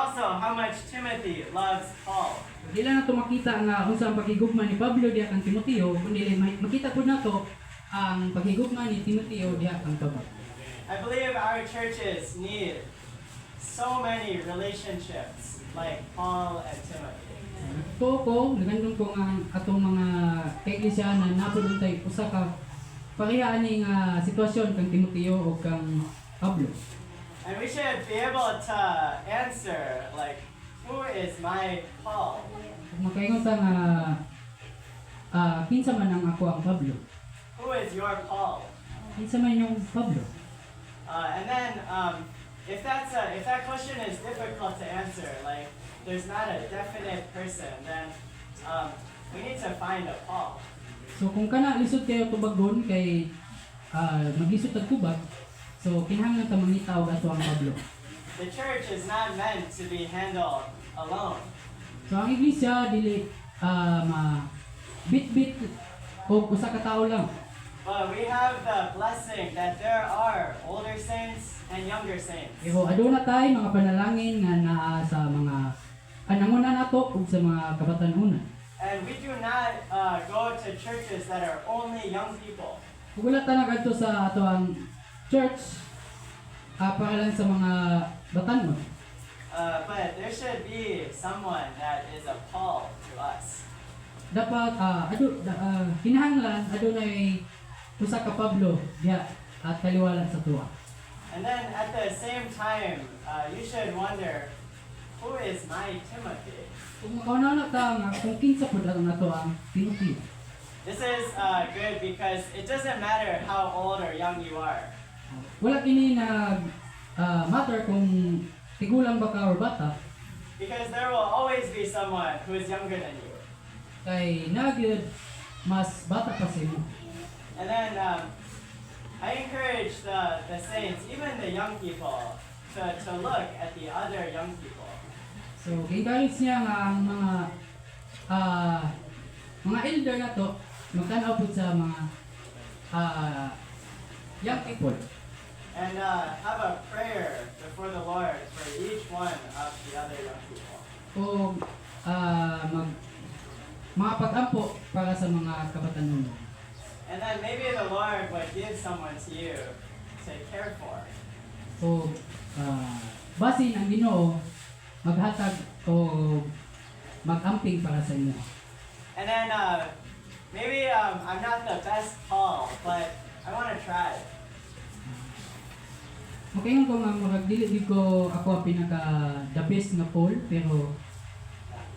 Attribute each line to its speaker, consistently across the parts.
Speaker 1: Also how much Timothy loves Paul.
Speaker 2: Di lang nato makita nga unsa ang paghigugma ni Pablo diha kang Timoteo, kundi makita pud nato ang paghigugma ni Timoteo diha kang Pablo.
Speaker 1: I believe our churches need so many relationships like Paul and Timothy.
Speaker 2: Tuo ko, nagandong ko nga ang atong mga kaiglesia naa pud untay usa ka pareha ani nga sitwasyon kang Timoteo o kang Pablo.
Speaker 1: And we should be able to answer, like, "Who is my Paul?"
Speaker 2: Ug makaingon ta nga kinsa man ang akoang Pablo?
Speaker 1: Who is your Paul?
Speaker 2: Kinsa man yung Pablo?
Speaker 1: And then, if that question is difficult to answer, like there's not a definite person, then we need to find a Paul.
Speaker 2: So kung kana lisod kayo tubagon kay maglisod tag tubag, so kinahanglan ta mangita og atoang Pablo.
Speaker 1: The church is not meant to be handled alone.
Speaker 2: So ang iglesia dili ma bit-bit og usa ka tawo lang.
Speaker 1: But we have the blessing that there are older saints and younger saints.
Speaker 2: Pero aduna tay mga panalangin nga naa sa mga nanguna nato ug sa mga kabatan-unan.
Speaker 1: And we do not go to churches that are only young people.
Speaker 2: Ug wala ta nagadto sa atoang church para lang sa mga batan-on.
Speaker 1: But there should be someone that is a Paul to us.
Speaker 2: Dapat kinahanglan adunay usa ka Pablo diha at taliwala sa atoa.
Speaker 1: And then at the same time, you should wonder, "Who is my Timothy?"
Speaker 2: Ug makauna ta nga kung kinsa pud ang atoang Timoteo.
Speaker 1: This is good because it doesn't matter how old or young you are.
Speaker 2: Wala kini nag matter kung tigulang ba ka or bata.
Speaker 1: Because there will always be someone who is younger than you.
Speaker 2: Kay naa gyud mas bata pa sa imo.
Speaker 1: And then I encourage the saints, even the young people, to look at the other young people.
Speaker 2: So gi-encourage niya nga ang mga elder nato magtan-aw pud sa mga young people.
Speaker 1: And have a prayer before the Lord for each one of the other young people.
Speaker 2: O mag mga pag-ampo para sa mga kabatanunan.
Speaker 1: And then maybe the Lord would give someone to you to care for.
Speaker 2: O basin ang Ginoo maghatag o mag-amping para sa inyo.
Speaker 1: And then maybe I'm not the best Paul, but I want to try.
Speaker 2: Makaingon ko nga murag dili gyud ko ako ang pinaka the best nga Paul, pero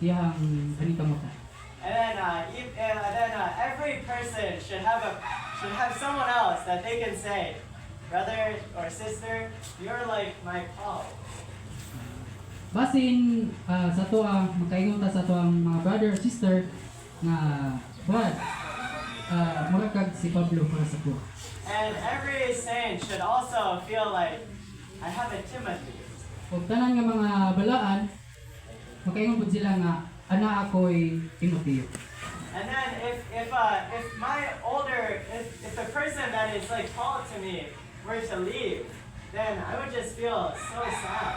Speaker 2: iyang aning kamota.
Speaker 1: And then every person should have someone else that they can say, "Brother or sister, you're like my Paul."
Speaker 2: Basin sa atoa makaingon ta sa atoang mga brother or sister nga, "Brad, mura kag si Pablo para sa ko."
Speaker 1: And every saint should also feel like, "I have a Timothy."
Speaker 2: Ug tanan nga mga balaan makaingon pud sila nga ana ako'y Timoteo.
Speaker 1: And then if my older if the person that is like Paul to me were to leave, then I would just feel so sad.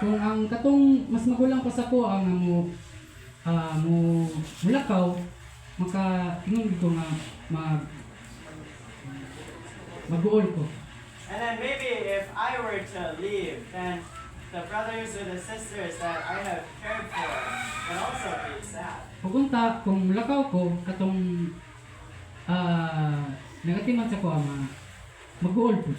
Speaker 2: Kung ang katong mas magulang pa sa ko ang mo mulakaw, maka ingon ko nga maguol ko.
Speaker 1: And then maybe if I were to leave, then the brothers or the sisters that I have cared for would also be sad.
Speaker 2: Ug unta kung mulakaw ko, katong nagatiman sa ko ama maguol po.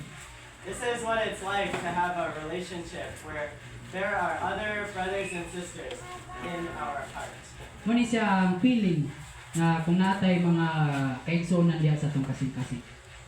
Speaker 1: This is what it's like to have a relationship where there are other brothers and sisters in our heart.
Speaker 2: Mao ni siya ang feeling na kung naa tay mga kaigsuonan diha sa atong kasing-kasing.